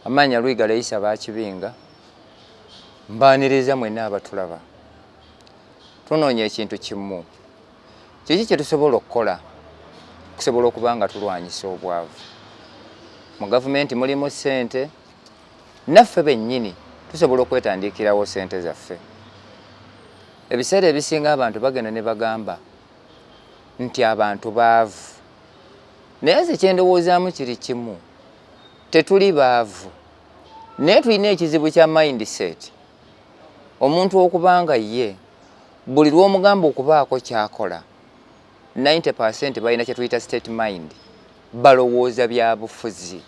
Amaanya Lwiga Leisa Bakibinga, mbaaniriza mwenna abatulaba. Tunoonya ekintu kimu, kiki kye tusobola okukola okusobola okuba nga tulwanyisa obwavu? Mu gavumenti mulimu ssente, naffe bennyini tusobola okwetandikirawo ssente zaffe. Ebiseera ebisinga abantu bagenda ne bagamba nti abantu baavu, naye nze kyendowoozaamu kiri kimu, tetuli baavu, naye tulina ekizibu kya mindset. Omuntu okuba nga ye buli lw'omugamba okubaako kyakola, 90% balina kye tuyita state mind, balowooza bya bufuzi.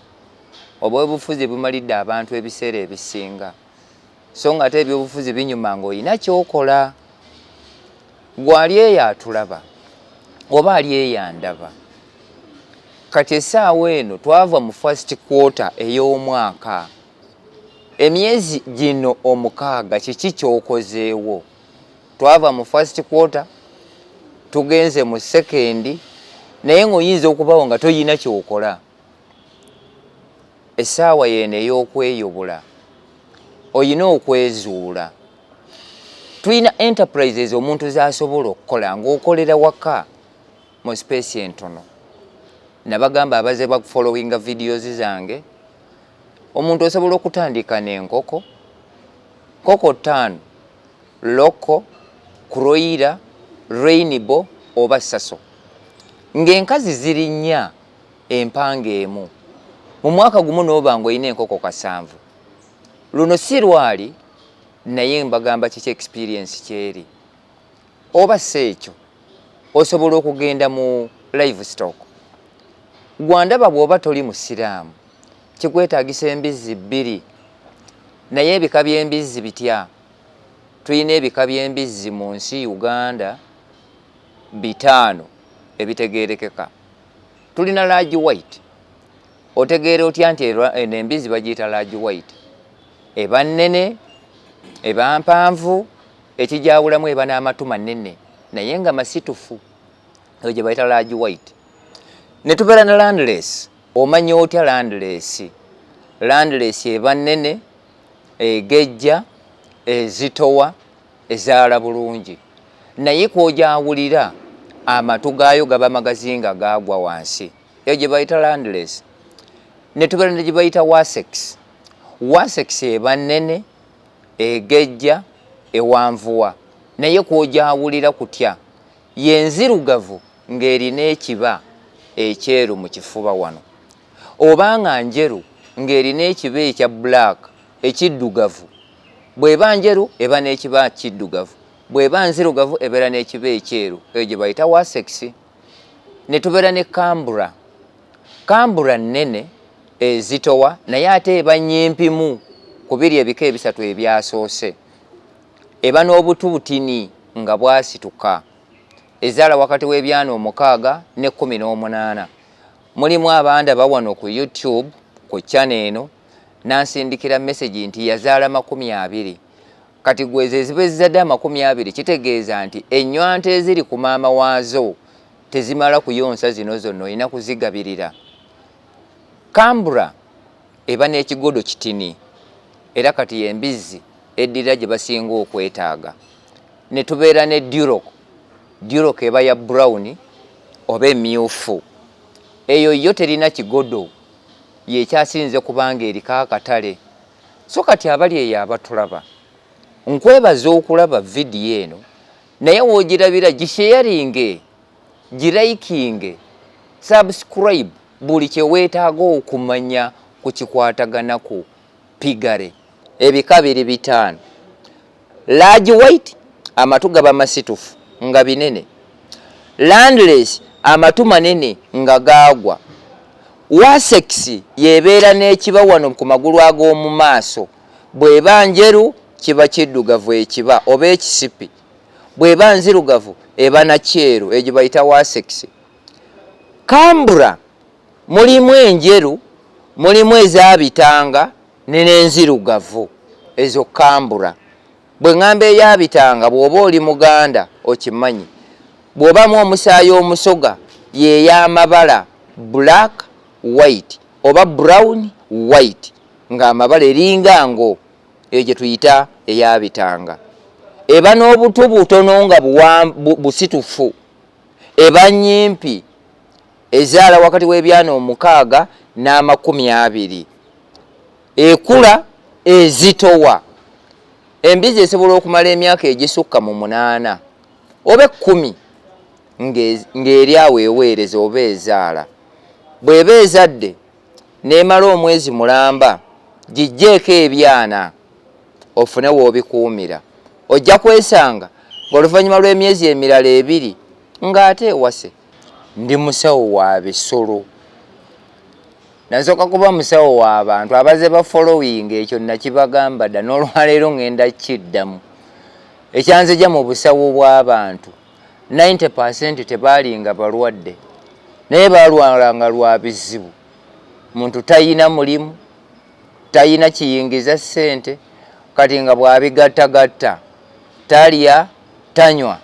Obwobufuzi bumalidde abantu ebiseera ebisinga, so nga ate ebyobufuzi binyuma ng'olina kyokola. Gwali eyo atulaba oba ali eyo andaba, kati essaawa eno twava mu first quarter ey'omwaka, emyezi gino 6 kiki kyokozeewo? Twava mu first quarter tugenze mu second, naye ng'oyinza okubawo nga toyina kyokola. Essaawa yeeno ey'okweyubula, oyina okwezuula. Tulina enterprises omuntu z'asobola okukola ng'okolera waka mu space entono. Nabagamba abaze bafollowinga videos zange, omuntu osobola okutandika n'enkoko, nkoko 5, local, broiler, rainbow oba saso, ng'enkazi ziri nnya empanga emu. Mu mwaka gumu n'oba ng'olina enkoko 7. Luno si lwali, naye mbagamba kiki experience kyeri. Oba si ekyo, osobola okugenda mu livestock. Gwandaba bw'oba toli musiraamu, kikwetaagisa embizzi 2. Naye ebika by'embizzi bitya? Tulina ebika by'embizzi mu nsi Uganda 5 ebitegeerekeka. Tulina large white. Otegeera otya nti eno embizzi bagiyita large white? Eba nnene, eba mpanvu, ekijawulamu eba n'amatu manene naye nga masitufu, eyo gye bayita large white. Ne tubeera ne landrace. Omanya otya landrace? Landrace eba nnene, egejja, ezitowa, ezaala bulungi, naye kw'ojawulira amatu gaayo gaba magazi nga gaagwa wansi, eyo gye bayita landrace. Ne tubeera ne gye bayita Wessex. Wessex eba nnene, egejja, ewanvuwa, naye kw'ojawulira kutya yenzirugavu ng'erina ekiba ekyeru mu kifuba wano, oba nga njeru ng'erina ekiba ekya black ekiddugavu. Bw'eba njeru eba n'ekiba kiddugavu, bw'eba nzirugavu ebeera n'ekiba ekyeru, eyo gye bayita Wessex. Ne tubeera ne Camborough. Camborough nnene, ezitowa, naye ate eba nnyimpimu ku biri ebika ebisatu ebyasoose. Eba n'obutu butini nga bwasituka, ezaala wakati w'ebyana 6 ne 18. Mulimu abandaba wano ku YouTube ku channel eno nansindikira message nti yazaala 20. Kati gwe ezo eziba ezizadde 20, kitegeeza nti ennywanto eziri ku maama waazo tezimala kuyonsa zino zonna, olina kuzigabirira. Camborough eba n'ekigodo kitini, era kati y'embizzi eddirira gye basinga okwetaaga. Ne tubeera ne Duroc. Duroc eba ya brown oba emyufu, eyo yo terina kigodo, yekyasinze kubanga eriko akatale. So kati abali eyo abatulaba, nkwebaza okulaba vidiyo eno, naye w'ogirabira gisharinge, gilikinge, subscribe, buli kye weetaaga okumanya ku kikwatagana ku piggery. Ebika biri 5. Large white, amatu gaba masitufu nga binene. Landrace, amatu manene nga gaagwa. Wessex yebeera n'ekiba wano ku magulu ag'omu maaso, bw'eba njeru kiba kiddugavu ekiba oba ekisipi, bw'eba nzirugavu eba na kyeru, eyo gye bayita Wessex. Camborough mulimu enjeru, mulimu ezabitanga n'enzirugavu, ezo Camborough. Bwe ŋŋamba eyabitanga, bw'oba oli Muganda okimanyi, bw'obamu omusaayi Omusoga, y'ey'amabala black white oba brown white. Ng'amabala eringa ngo eyo gye tuyita eyabitanga. Eba n'obutu butono nga busitufu, eba nnyimpi, ezaala wakati w'ebyana 6 n'20. Ekula ezitowa. Embizi esobola okumala emyaka egisukka mu 8 oba 10 ng'eri awo eweereza oba ezaala. Bw'eba ezadde n'emala omwezi mulamba, giggyeko ebyana ofune w'obikuumira. Ojja kwesanga ng'oluvannyuma lw'emyezi emirala 2 ng'ate ewase. Ndi musawo wa bisolo. Nasooka kuba musawo wa bantu abaze ba following, ekyo nakibagamba dda, n'olwaleero ngenda kiddamu. Ekyanzija mu busawo bw'abantu, 90% tebaalinga balwadde, naye baalwalanga lwa bizibu. Muntu tayina mulimu, tayina kiyingiza ssente, kati nga bw'abigattagatta talya tanywa,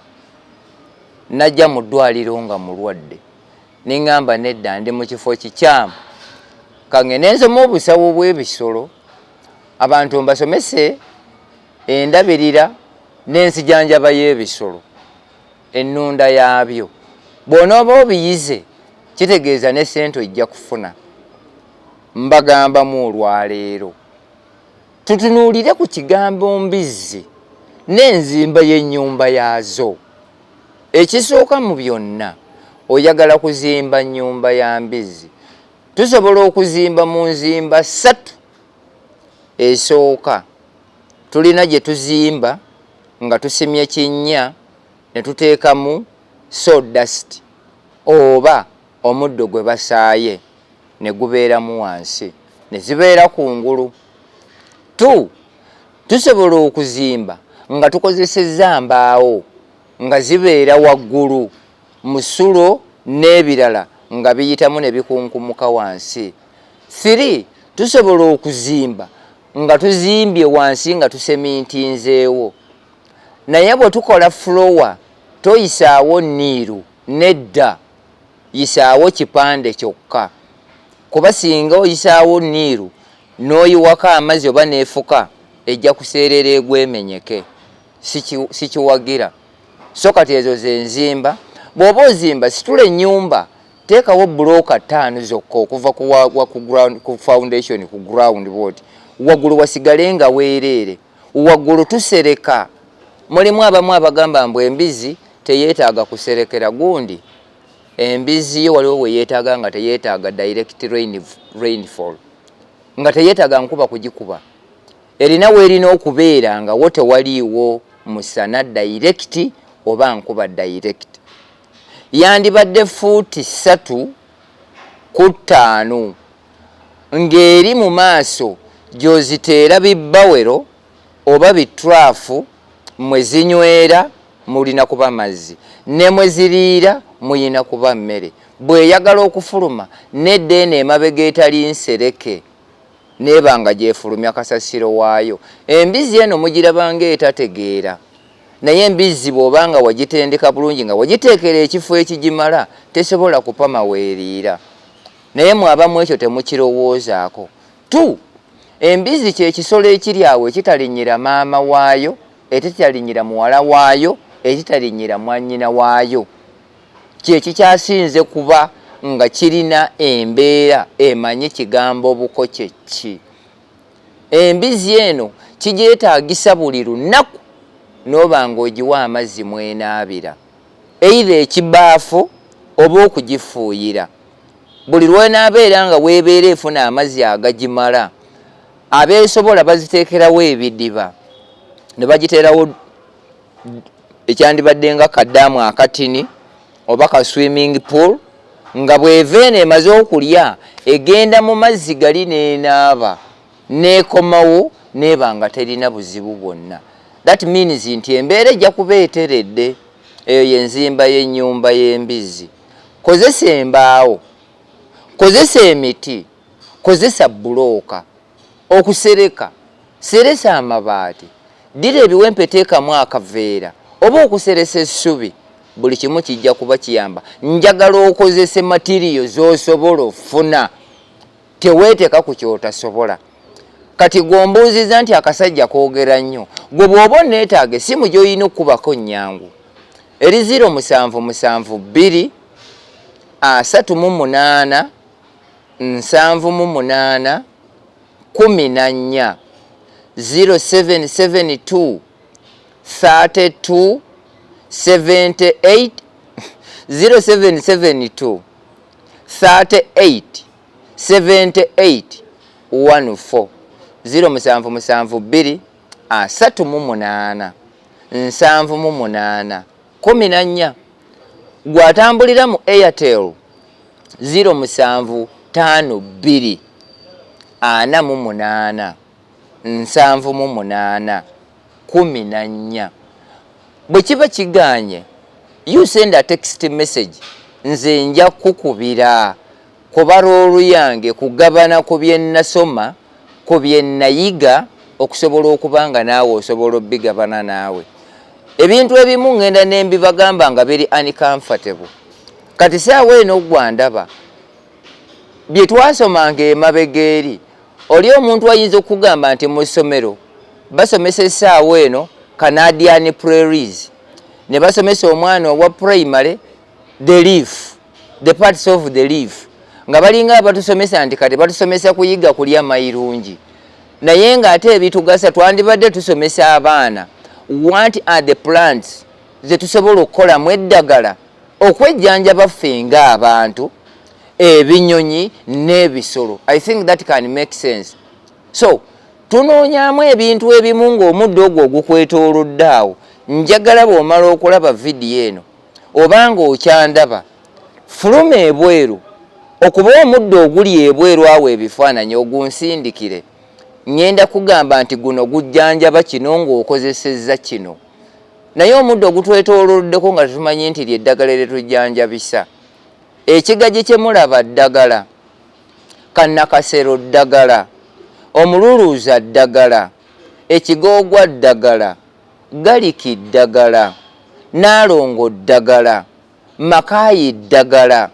najja mu ddwaliro nga mulwadde. Neŋŋamba nedda, ndi mu kifo kikyamu, kangende nsome obusawo bw'ebisolo, abantu mbasomese endabirira n'ensijanjaba y'ebisolo, ennunda yaabyo. Bw'onooba obiyize, kitegeeza ne ssente ojja kufuna. Mbagambamu olwaleero tutunuulire ku kigambo mbizzi n'enzimba y'ennyumba yaazo. Ekisooka mu byonna, oyagala kuzimba nnyumba ya mbizzi. Tusobola okuzimba mu nzimba 3. Esooka, tulina gye tuzimba nga tusimye kinnya ne tuteekamu sawdust oba omuddo gwe basaaye ne gubeeramu wansi, ne zibeera kungulu. 2, tusobola okuzimba nga tukozesezza mbaawo nga zibeera waggulu, musulo n'ebirala nga biyitamu ne bikunkumuka wansi. 3, tusobola okuzimba nga tuzimbye wansi nga tusemintinzeewo. Naye bwe tukola floor, toyisaawo nniiru, nedda, yisaawo kipande kyokka, kuba singa oyisaawo nniiru n'oyiwako amazzi oba n'efuka, ejja kuseerera egwemenyeke. Sikiwagira. So kati ezo zenzimba. Bw'oba ozimba, situla ennyumba, teekawo bulooka 5 zokka okuva ku foundation, ku ground bwoti, waggulu wasigale nga weereere. Waggulu tusereka. Mulimu abamu abagamba mbu embizi teyeetaaga kuserekera gundi. Embizi yo waliwo we yeetaaga nga teyeetaaga direct rainfall, nga teyeetaaga nkuba kugikuba. Erina weerina okubeera nga wo tewaliiwo musana direct oba nkuba direct. Yandibadde fuuti 3 ku 5, ng'eri mu maaso gy'oziteera bibbawero oba bitraafu mwe zinywera mulina kuba mazzi, ne mwe ziriira muyina kuba mmere. Bw'eyagala okufuluma nedda eno emabega etali nsereke, neeba nga gyefulumya kasasiro waayo. Embizi eno mugiraba ng'etategeera, naye embizzi bw'oba nga wagitendeka bulungi, nga wagiteekera ekifo ekigimala, tesobola kupama weeriira. Naye mwabamu ekyo temukirowoozaako. Tu embizi kyekisolo ekiri awo ekitalinnyira maama waayo, ekitalinnyira muwala waayo, ekitalinnyira mwannyina waayo. Kyekikyasinze kuba nga kirina embeera emanyi kigambo buko kyeki. Embizi eno kigyetaagisa buli lunaku n'oba ng'ogiwa amazzi mwenaabira, either ekibaafu oba okugifuuyira. Buli lw'onaabeera nga weebeera efuna amazzi agagimala. Abeesobola baziteekerawo ebidiba ne bagiteerawo ekyandibadde nga kadaamu akatini oba ka swimming pool, nga bw'eva eno emaze okulya, egenda mu mazzi gali n'enaaba, n'ekomawo n'eba nga terina buzibu bwonna. That means nti embeera ejja kuba eteredde. Eyo y'enzimba y'ennyumba y'embizzi. Kozesa embaawo, kozesa emiti, kozesa bulooka okusereka, seresa amabaati, ddira ebiwempe teekamu akaveera oba okuseresa essubi. Buli kimu kijja kuba kiyamba. Njagala okozese material z'osobola ofuna, teweeteka ku kyotasobola. Kati gw'ombuuziza nti akasajja koogera nnyo, gwe bw'oba onneetaaga, essimu gy'olina okukubako nnyangu, eri 0772 38 78 14, 0772 32 78, 0772 38 78 14, 0772 38 78 14. Gwatambulira mu Airtel, 0752 48 78 14. Bwe kiba kiganye, you send a text message, nze nja kukubira, kuba role yange kugabana ku bye nasoma, ku bye nayiga, okusobola okuba nga naawe osobola obigabana naawe. Ebintu ebimu ŋŋenda ne mbibagamba nga biri uncomfortable. Kati saawa eno gwandaba, bye twasomanga emabega eri, oli omuntu ayinza okugamba nti mu ssomero basomesa essaawa eno Canadian Prairies, ne basomesa omwana owa primary the leaf, the parts of the leaf, nga balinga abatusomesa nti kati batusomesa kuyiga kulya mayirungi, naye ng'ate ebitugasa twandibadde tusomesa abaana what are the plants ze tusobola okukolamu eddagala okwejjanjaba ffe ng'abantu, ebinyonyi n'ebisolo. I think that can make sense. So tunoonyaamu ebintu ebimu ng'omuddo ogwo ogukwetoolodde awo. Njagala bw'omala okulaba vidiyo eno, obanga okyandaba, fuluma ebweru okuba omuddo oguli ebweru awo ebifaananyi ogunsindikire. Ŋŋenda kugamba nti guno gujjanjaba kino ng'okozesezza kino, naye omuddo ogutwetooloddeko nga tetumanyi nti lyeddagala eryetujjanjabisa. Ekigagi kye mulaba ddagala, kannakasero ddagala, omululuuza ddagala, ekigoogwa ddagala, garlic ddagala, naalongo ddagala, makaayi ddagala,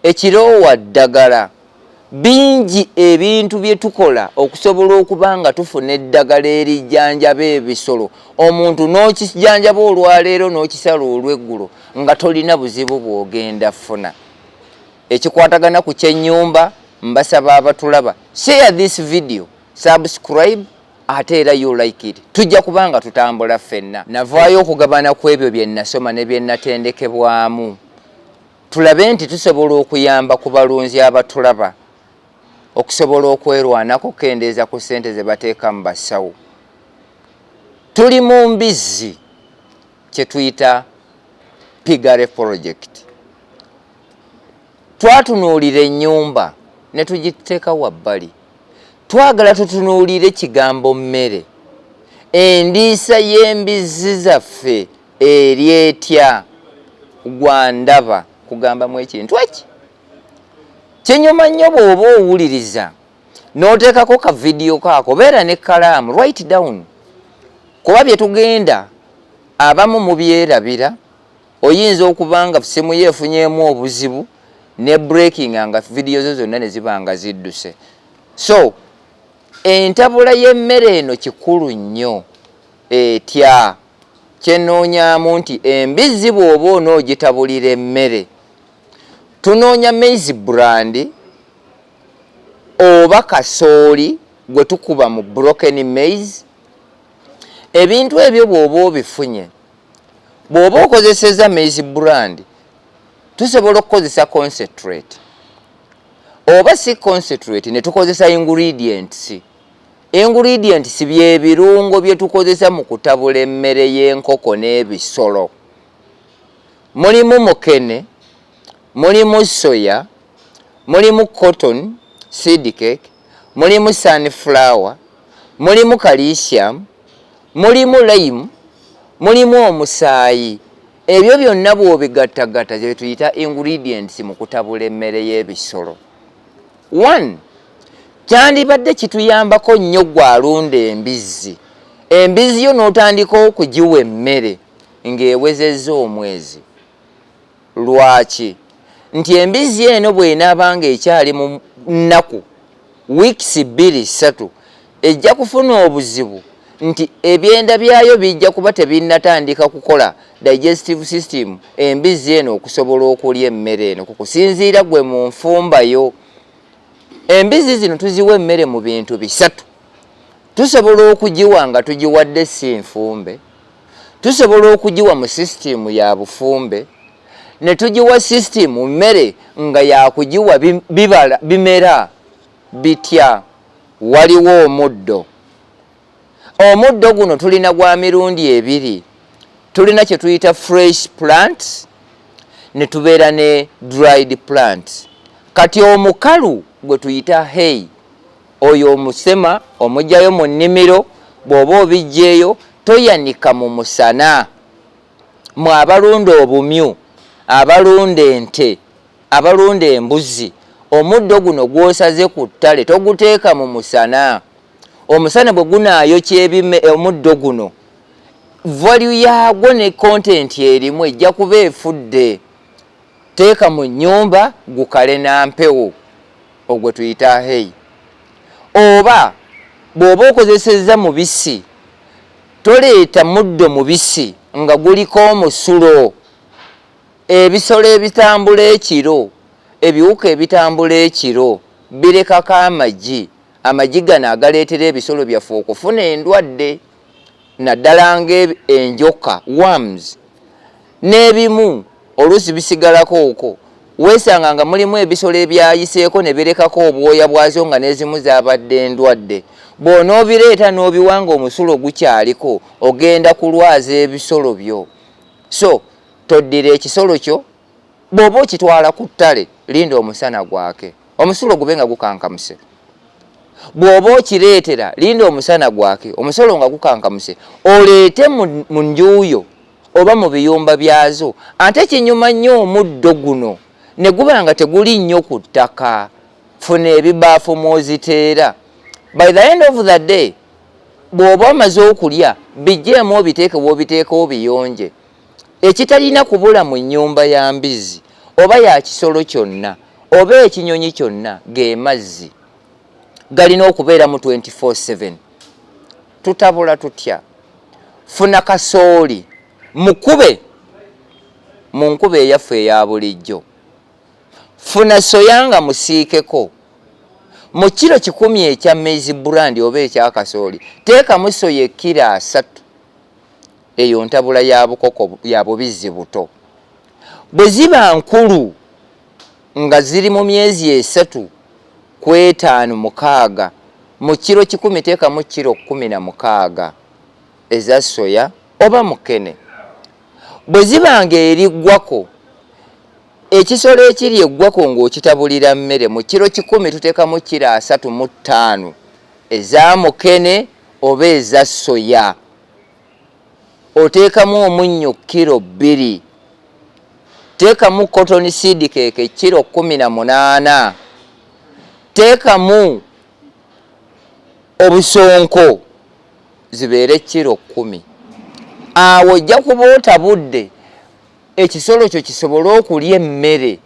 ekiroowa ddagala. Bingi ebintu bye tukola okusobola okuba nga tufuna eddagala erijjanjaba ebisolo. Omuntu n'okijjanjaba olwaleero n'okisala olw'eggulo nga tolina buzibu bw'ogenda funa. Ekikwatagana ku kyennyumba, mbasaba abatulaba, share this video, subscribe, ate era you like it. Tujja kubanga tutambula ffenna. Navaayo okugabana ku ebyo bye nasoma ne bye natendekebwamu, tulabe nti tusobola okuyamba ku balunzi abatulaba okusobola okwerwanako, okukendeeza ku ssente ze bateeka mu basawo. Tuli mu mbizzi, kye tuyita piggery project. Twatunuulira ennyumba ne tugiteeka wabbali. Twagala tutunuulire kigambo mmere. Endiisa y'embizzi zaffe eri etya? Gwandaba kugambamu ekintu eki kinyuma nnyo. Bw'oba owuliriza n'oteekako ka vidiyo kaako, beera ne kalaamu, write down, kuba bye tugenda abamu mubyerabira. Oyinza okuba nga simu ye efunyeemu obuzibu ne breaking, nga vidiyo zo zonna ne ziba nga zidduse. So entabula y'emmere eno kikulu nnyo. Etya? Kyenoonyaamu nti embizzi bw'oba onoogitabulira emmere, tunoonya maize bran oba kasooli gwe tukuba mu broken maize. Ebintu ebyo bw'oba obifunye, bw'oba okozeseza maize bran, tusobola okukozesa concentrate, oba si concentrate ne tukozesa ingredients. Ingredients byebirungo bye tukozesa mu kutabula emmere y'enkoko n'ebisolo. Mulimu mukene, mulimu soya, mulimu cotton seed cake, mulimu sunflower, mulimu calcium, mulimu lime, mulimu omusaayi. Ebyo byonna bw'obigattagatta gye tuyita ingredients mu kutabula emmere y'ebisolo. One, kyandibadde kituyambako nnyo gw'alunda embizzi, embizzi yo n'otandika okugiwa emmere ng'ewezezza omwezi. Lwaki? Nti embizzi eno bw'enaaba ng'ekyali mu nnaku weeks 2, 3. Ejja kufuna obuzibu nti ebyenda byayo bijja kuba tebinnatandika kukola digestive system embizzi eno okusobola okulya emmere eno kukusinziira gwe mu nfumbayo. Embizzi zino tuziwa emmere mu bintu bisatu. Tusobola okugiwa nga tugiwadde si nfumbe, tusobola okugiwa mu sisitiimu ya bufumbe, ne tugiwa sisitiimu mmere nga yakugiwa bibala bimera bitya. Waliwo omuddo. Omuddo guno tulina gwa mirundi ebiri. Tulina kye tuyita fresh plants ne tubeera ne dried plants. Kati omukalu gwe tuyita hay, oyo omusema omugyayo mu nnimiro, bw'oba obiggyeeyo toyanika mu musana. Mwe abalunda obumyu, abalunda ente, abalunda embuzi, omuddo guno gw'osaze ku ttale toguteeka mu musana. Omusana bwe gunaayokya omuddo guno, value yaagwo ne content erimu ejja kuba efudde. Teeka mu nnyumba gukale na mpewo, ogwo tuyita hay. Oba bw'oba okozesezza mubisi, toleeta muddo mubisi nga guliko omusulo. Ebisolo ebitambula ekiro, ebiwuka ebitambula ekiro birekako amagi. Amagi gano agaleetera ebisolo byaffe okufuna endwadde, naddala ng'enjoka, worms, n'ebimu oluusi bisigalako okwo. Weesanga nga mulimu ebisolo ebyayiseeko ne birekako obwoya bwazo nga n'ezimu zaabadde endwadde. Bw'onoobireeta n'obiwa ng'omusulo gukyaliko, ogenda kulwaza ebisolo byo. So toddira ekisolo kyo, bw'oba okitwala ku ttale linda omusana gwake, omusulo gube nga gukankamuse. Bw'oba okireetera linda omusana gwake, omusolo nga gukankamuse, oleete mu nju yo oba mu biyumba byazo. Ate kinyuma nnyo omuddo guno ne guba nga teguli nnyo ku ttaka. Funa ebibaafu mw'oziteera. By the end of the day, bw'oba omaze okulya biggyeemu obiteeke w'obiteeka obiyonje. Ekitalina kubula mu nnyumba ya mbizzi oba ya kisolo kyonna oba ekinyonyi kyonna ge mazzi. Galina okubeera mu 24/7. Tutabula tutya? Funa kasooli mukube mu nkuba eyaffe eya bulijjo. Funa soya nga musiikeko. Mu kiro 100 ekya maize brand oba ekya kasooli teekamu soya ekkiro 3. Eyo ntabula ya bukoko ya bubizzi buto. Bwe ziba nkulu nga ziri mu myezi 3 ku 5 6, mu kiro 100 teekamu kiro 16 eza soya oba mukene. Bwe ziba ng'eriggwako, ekisolo ekiri eggwako ng'okitabulira mmere, mu kiro 100 tuteekamu kiro 35 eza mukene oba eza soya. Oteekamu omunnyo kiro 2. Teekamu cotton seed cake kiro 18. Teekamu obusonko zibeere kiro 10. Awo ojja kuba otabudde ekisolo kyo kisobole okulya emmere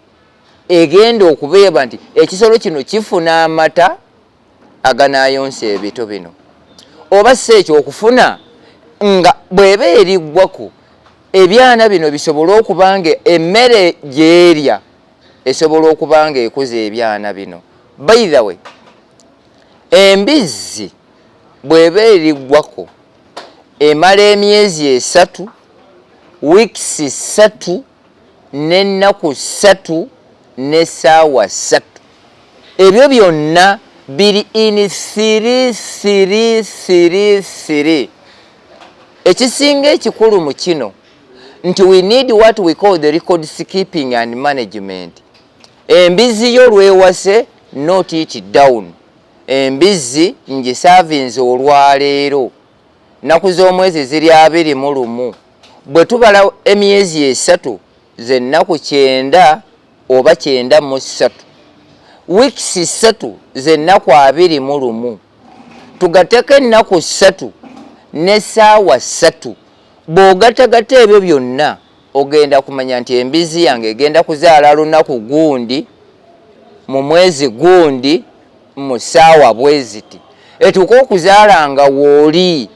egenda okubeeba nti ekisolo kino kifuna amata aganaayonsa ebito bino, oba si ekyo okufuna nga bw'eba eriggwako ebyana bino bisobole okuba nga emmere gy'erya esobola okuba nga ekuza ebyana bino. By the way, embizzi bw'eba eriggwako emala emyezi 3, weeks 3 n'ennaku 3 n'essaawa 3. Ebyo byonna biri in 3 3 3 3. Ekisinga ekikulu mu kino nti we need what we call the record keeping and management. Embizzi yo lwewase, note it down. Embizzi ngisaavinze olwaleero, nnaku z'omwezi ziri 21. Bwe tubala emyezi 3 z'ennaku 90 oba 93, weeks 3 z'ennaku 21, tugatteko ennaku 3 n'essaawa 3. Bw'ogattagatta ebyo byonna ogenda kumanya nti embizzi yange egenda kuzaala lunaku gundi mu mwezi gundi mu ssaawa bwe ziti. Etuuka okuzaala nga wooli.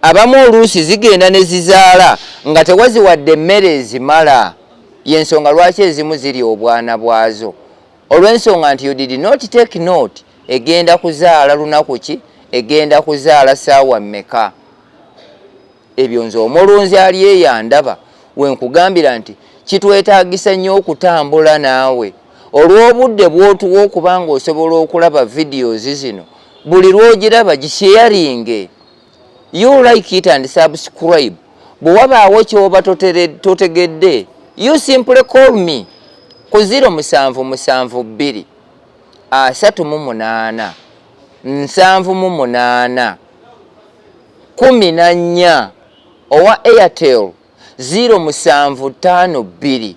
Abamu oluusi zigenda ne zizaala nga tewaziwadde emmere ezimala. Y'ensonga lwaki ezimu zirya obwana bwazo. Olw'ensonga nti you did not take note, egenda kuzaala lunaku ki, egenda kuzaala ssaawa mmeka. Ebyo nze omulunzi ali eyo andaba we nkugambira nti kitwetaagisa nnyo okutambula naawe olw'obudde bw'otuwa okuba ng'osobola okulaba videos zino. Buli lw'ogiraba gisharinge, you like it and subscribe. Bwe wabaawo ky'oba totegedde, you simply call me ku 0772 38 78 14. Owa Airtel, 0752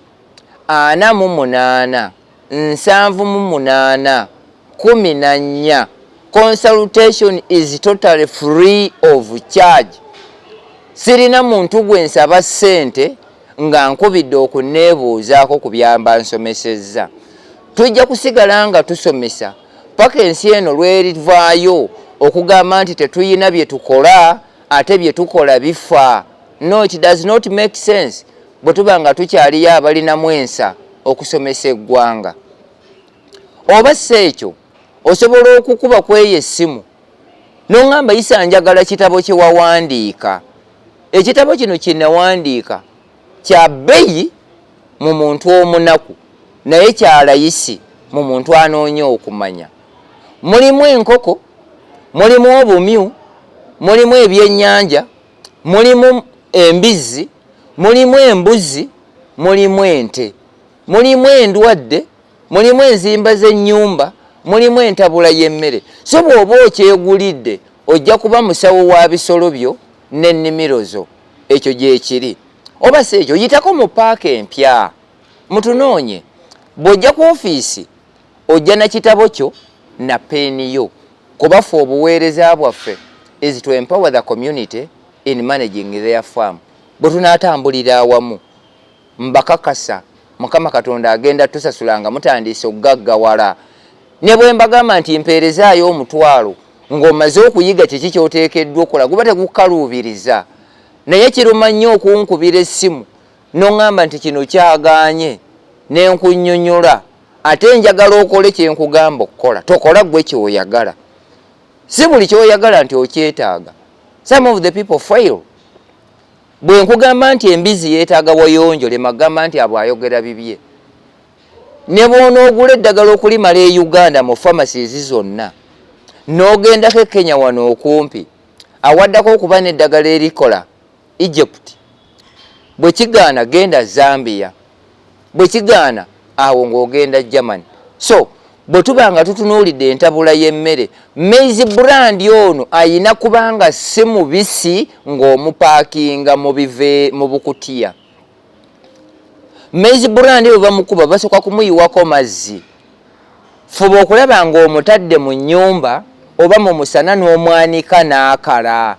48 78 14. Consultation is totally free of charge. Sirina muntu gwe nsaba ssente nga nkubidde okunneebuuzaako ku byamba nsomesezza. Tujja kusigala nga tusomesa paka ensi eno lwerivaayo okugamba nti tetuyina bye tukola, ate bye tukola bifa. No, it does not make sense bwe tuba nga tukyaliyo abalinamu ensa okusomesa eggwanga. Oba si ekyo, osobola okukuba kweyo essimu noŋŋamba, "Isa, njagala kitabo kye wawandiika." Ekitabo kino kye nawandiika kya bbeeyi mu muntu omunaku, naye kya layisi mu muntu anoonya okumanya. Mulimu enkoko, mulimu obumyu, mulimu ebyennyanja, mulimu embizzi, mulimu embuzi, mulimu ente, mulimu endwadde, mulimu enzimba z'ennyumba, mulimu entabula y'emmere. So bw'oba okyegulidde, ojja kuba musawo wa bisolo byo n'ennimiro zo. Ekyo gyekiri. Oba si ekyo, yitako mu paaka empya mutunoonye. Bw'ojja ku ofiisi, ojja na kitabo kyo na peeni yo, kuba ffe obuweereza bwaffe is to empower the community in managing their farm. Bwe tunaatambulira awamu, mbakakasa Mukama Katonda agenda tusasula nga mutandiise okugaggawala. Ne bwe mbagamba nti mpeerezaayo 10,000 ng'omaze okuyiga kiki ky'oteekeddwa okukola, guba tegukaluubiriza. Naye kiruma nnyo okunkubira essimu n'oŋŋamba nti kino kyagaanye, ne nkunnyonnyola, ate njagala okole kye nkugamba okukola. Tokola ggwe kyoyagala. Si buli kyoyagala nti okyetaaga. Some of the people fail. Bwe nkugamba nti embizi yeetaaga wayonjo, lema kugamba nti abo ayogera bibye. Ne bw'onoogula eddagala okulimala e Uganda mu pharmacies zonna, n'ogendako e Kenya wano okumpi awaddako okuba n'eddagala erikola, Egypt, bwe kigaana genda Zambia, bwe kigaana awo ng'ogenda Germany. So bwe tuba nga tutunuulidde entabula y'emmere, maize bran ono ayina kubanga si mubisi ng'omupaakinga mu bive mu bukutiya. Maize bran bwe bamukuba, basooka kumuyiwako mazzi. Fuba okulaba ng'omutadde mu nnyumba oba mu musana n'omwanika n'akala.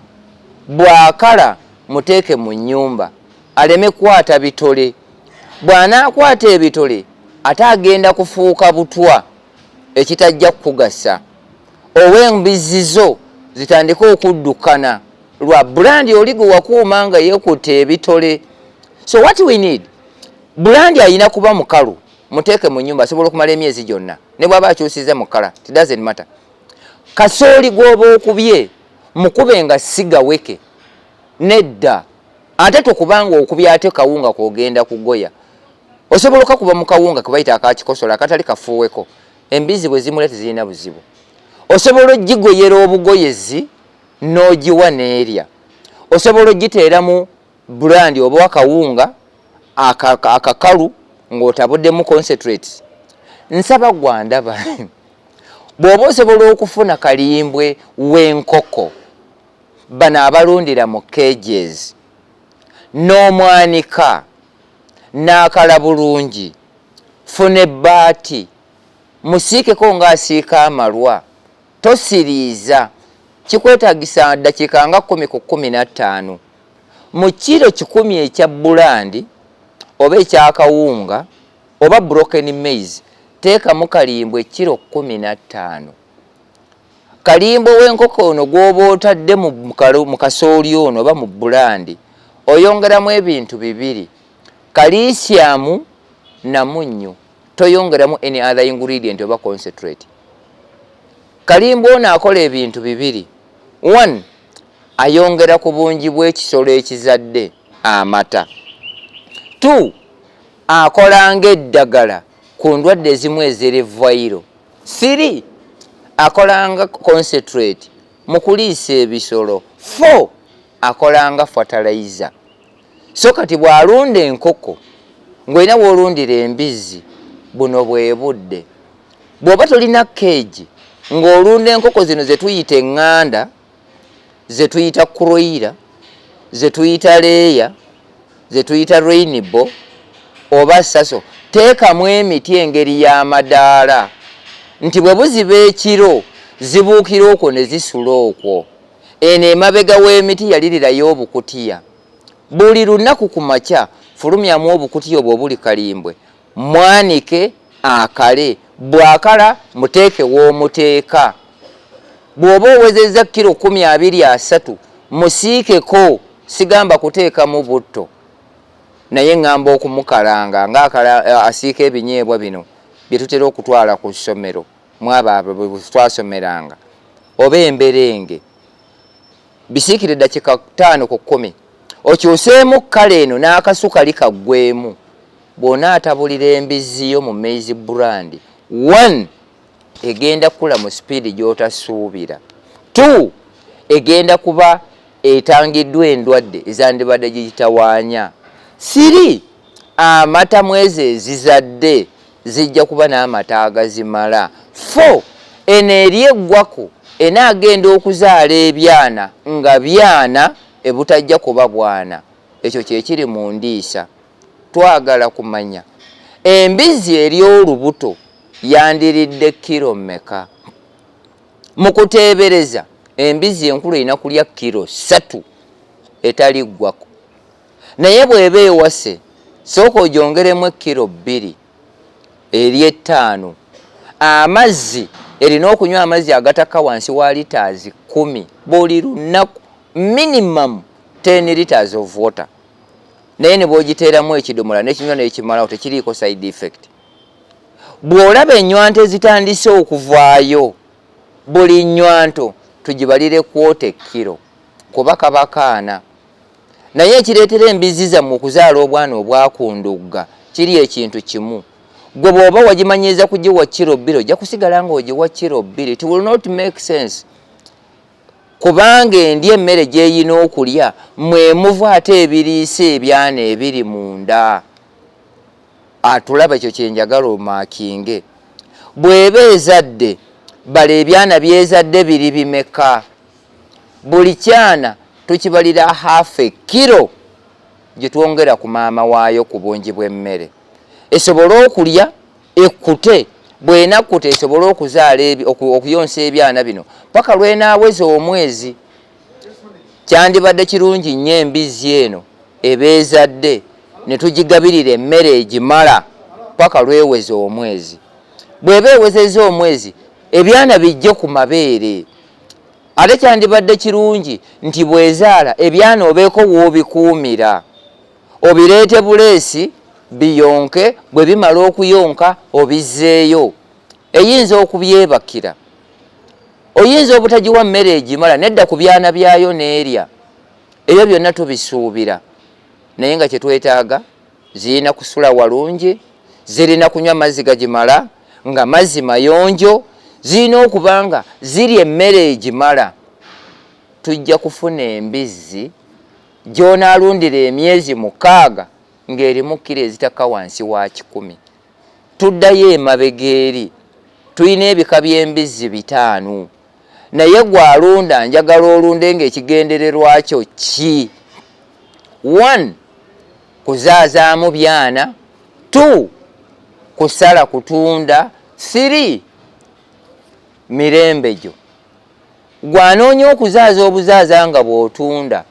Bw'akala, muteeke mu nnyumba aleme kukwata bitole. Bw'anaakwata ebitole, ate agenda kufuuka butwa ekitajja kukugasa. Ow'embizzi zo zitandike okuddukana lwa bran oli gwe wakuuma nga yeekutte ebitole. So what we need, bran ayina kuba mukalu. Muteeke mu nyumba, asobola okumala emyezi gyonna ne bw'aba akyusiza mu kkala, it doesn't matter. Kasooli gw'oba okubye, mukube nga si gaweke, nedda. Ate tokubanga okubya ate kawunga k'ogenda kugoya. Osobola okakuba mu kawunga kebayita akakikosola akatali kafuuweko. Embizi bwe zimula tezirina buzibu. Osobola ogigoyera obugoyezi n'ogiwa n'erya. Osobola ogiteeramu bran oba akawunga akakalu ng'otabuddemu concentrates. Nsaba gwandaba, bw'oba osobola okufuna kalimbwe w'enkoko, bano abalundira mu cages, n'omwanika n'akala bulungi, funa ebbaati, musiikeko ng'asiika amalwa. Tosiriiza, kikwetagisa ddakiika nga 10 ku 15. Mu kiro 100 ekya bran oba ekyakawunga oba broken maize, teekamu kalimbwe kiro 15. Kalimbwe w'enkoko ono gw'oba otadde mu kasooli ono oba mu bulandi, oyongeramu ebintu bibiri, kalisyamu na munnyo. Toyongeramu any other ingredient oba concentrate. Kalimbwe ono akola ebintu bibiri. One, ayongera ku bungi bw'ekisolo ekizadde amata. Two, akola ng'eddagala ku ndwadde ezimu eziri viral. Three, akola nga concentrate mu kuliisa ebisolo. Four, akola nga fertilizer. So kati bw'alunda enkoko ng'olina w'olundira embizzi, buno bwe budde. Bw'oba tolina keegi ng'olunda enkoko zino ze tuyita eŋŋanda, ze tuyita kuroira, ze tuyita layer, ze tuyita rainbow oba saso, teekamu emiti engeri y'amadaala nti bwe buziba ekiro zibuukira okwo ne zisula okwo. Eno emabega w'emiti yalirirayo obukutiya. Buli lunaku ku makya fulumyamu obukutiya obwo obuli kalimbwe, mwanike akale, bw'akala muteeke w'omuteeka. Bw'oba owezezza kiro 10, 20, 30, musiikeko. Sigamba kuteekamu butto, naye ŋŋamba okumukalanga ng'akala asiika ebinyeebwa bino bye tutera okutwala ku ssomero, mwabo bwe twasomeranga, oba emberenge. Bisiikire eddakiika 5 ku 10, okyuseemu kkala eno n'akasu kali kaggwemu. Bw'onaatabulira embizzi yo mu maize bran, one, egenda kukula mu sipiidi gy'otasuubira. Two, egenda kuba etangiddwa endwadde ezandibadde gigitawaanya. Three, amata mwezi ezizadde zijja kuba n'amata agazimala. Four, eno eri eggwako enaagenda okuzaala ebyana nga byana ebutajja kuba bwana. Ekyo kyekiri mu ndiisa. Twagala kumanya embizzi eri olubuto yandiridde kiro mmeka? Mu kuteebereza, embizzi enkulu erina kulya kiro 3 etaliggwako, naye bw'eba ewase, sooka ogyongeremu ekkiro 2 eri 5. Amazzi, erina okunywa amazzi agatakka wansi wa litres 10 buli lunaku, minimum 10 liters of water. Naye ne bw'ogiteeramu ekidomola nekinywa nekimalawo, tekiriiko side effect. Bw'olaba ennywanto ezitandise okuvaayo, buli nnywanto tugibalire quarter ekkiro, kuba kaba kaana. Naye ekireetera embizzi zammwe okuzaala obwana obwakundugga kiri ekintu kimu. Gwe bw'oba wagimanyiiza kugiwa kiro 2, ojja kusigala ng'ogiwa kiro 2. It will not make sense, kubanga endi emmere gy'eyina okulya mwemuva ate ebiriisa ebyana ebiri munda. Atulaba ekyo kyenjagala omaakinge. Bw'eba ezadde, bala ebyana byezadde biri bimeka. Buli kyana tukibalira half ekiro gye twongera ku maama waayo ku bungi bw'emmere esobole okulya ekkute. Bw'enakkuta, esobole okuzaala, okuyonsa ebyana bino paka lwenaaweza omwezi. Kyandibadde kirungi nnyo embizzi eno eba ezadde ne tugigabirira emmere egimala paka lweweza omwezi. Bw'eba ewezezza omwezi, ebyana bijje ku mabeere. Ate kyandibadde kirungi nti bw'ezaala ebyana obeeko w'obikuumira, obireete buleesi biyonke. Bwe bimala okuyonka, obizzeeyo. Eyinza okubyebakira, oyinza obutagiwa mmere egimala nedda ku byana byayo n'erya. Ebyo byonna tubisuubira, naye nga kyetwetaaga, zirina kusula walungi, zirina kunywa mazzi gagimala nga mazzi mayonjo, zirina okuba nga zirya emmere egimala. Tujja kufuna embizzi gy'onaalundira emyezi 6 ng'erimu kiro ezitakka wansi wa 100. Tuddayo emabega eri, tulina ebika by'embizzi bitaano, naye gw'alunda njagala olunde ng'ekigendererwa kyo ki? One, kuzaazaamu byana. Two, kusala kutunda. Three, mirembe gyo. Gwanoonya okuzaaza obuzaaza nga bw'otunda,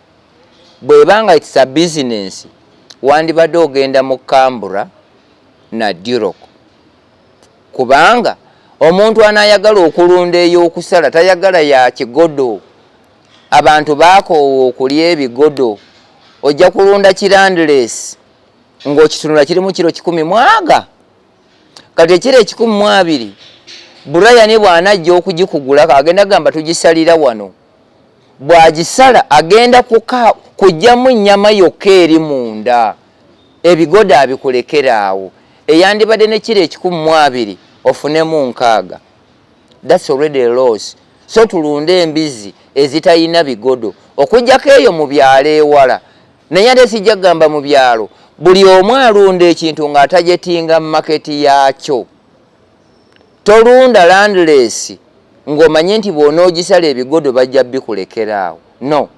bw'eba it's a business, wandibadde ogenda mu Camborough na Duroc, kubanga Omuntu anaayagala okulunda ey'okusala tayagala ya kigodo. Abantu baakoowa okulya ebigodo. Ojja kulunda ki Landrace ng'okitunula kirimu kiro kikumi mwaga. Kati ekiro 120 Brian bw'anajja okugikugulako agenda gamba tugisalira wano. Bw'agisala agenda kuggyamu nnyama yokka eri munda. Ebigodo abikulekera awo. Eyandibadde ne kiro 120 ofunemu 60. That's already a loss. So tulunde embizzi ezitalina bigodo okuggyako eyo mu byalo ewala. Naye ate sijja kugamba mu byalo, buli omu alunda ekintu ng'atajetinga maketi yaakyo. Tolunda Landrace ng'omanye nti bw'onoogisala ebigodo bajja bikulekera awo. No,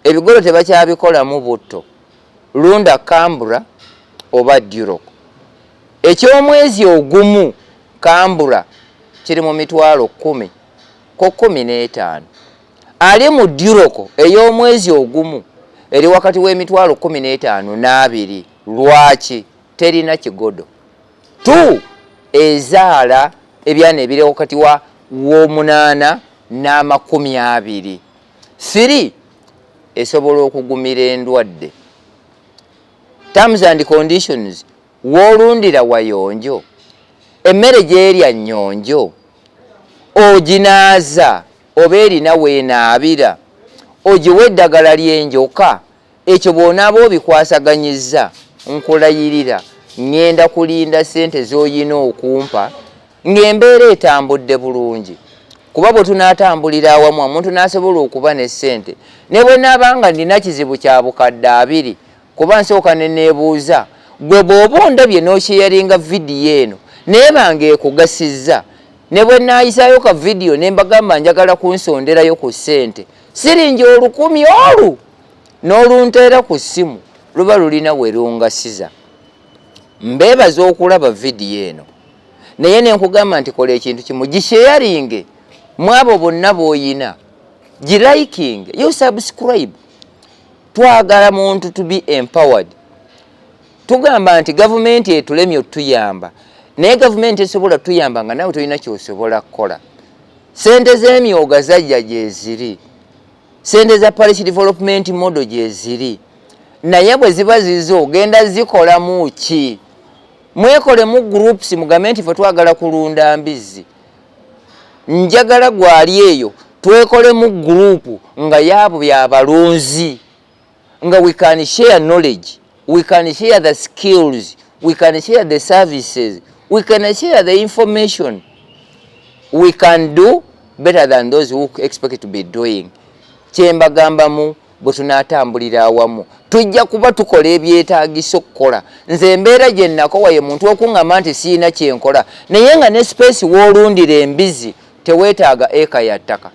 ebigodo tebakyabikolamu butto. Lunda Cambra oba Duroc. Eky'omwezi ogumu Cambra kiri mu 100,000 ku 15. Ali mu Duroc ey'omwezi ogumu eri wakati w'emitwalo 15 n'abiri. Lwaki? Terina kigodo. Tu ezaala ebyana ebiri wakati wa w'omunaana n'amakumi abiri. 3 esobola okugumira endwadde. Terms and conditions, w'olundira wayonjo, emmere gy'erya nnyonjo, oginaaza oba erina weenaabira, ogiwa eddagala ly'enjoka. Ekyo bw'onaaba obikwasaganyizza, nkulayirira ŋŋenda kulinda ssente z'oyina okumpa ng'embeera etambudde bulungi. Kuba bwe tunaatambulira awamu omuntu n'asobola okuba ne ssente, ne bwe naaba nga nnina kizibu kya 20,000, kuba nsooka ne neebuuza gwe bw'oba ondabye n'osheyaringa vidiyo eno neeba ng'ekugasizza, ne bwe naayisaayo ka vidiyo ne mbagamba njagala kunsonderayo ku ssente siringi 1000 olu n'olunteera ku ssimu, luba lulina we lungasiza. Mbeebaza okulaba vidiyo eno, naye ne nkugamba nti kola ekintu kimu, gisheyaringe mu abo bonna b'oyina, gilikinge, you subscribe. Twagala muntu to be empowered. Tugamba nti gavumenti etulemye otuyamba, naye gavumenti esobola tuyamba nga nawe tolina kyosobola kukola. Sente z'emyoga zajja gyeziri, sente za parish development model gyeziri, naye bwe ziba zizo ogenda zikolamu ki? Mwekolemu groups, mugambe nti fe twagala kulunda mbizzi, njagala gwali eyo twekolemu group nga yaabo byabalunzi, nga we can share knowledge, we can share the skills, we can share the services, we can share the information, we can do better than those who expect to be doing. Kyembagambamu, bwe tunaatambulira awamu tujja kuba tukola ebyetaagisa okukola. Nze embeera gye nakowa ye muntu okuŋŋamba nti siina kyenkola, naye nga ne space w'olundira embizi teweetaaga eka ya ttaka.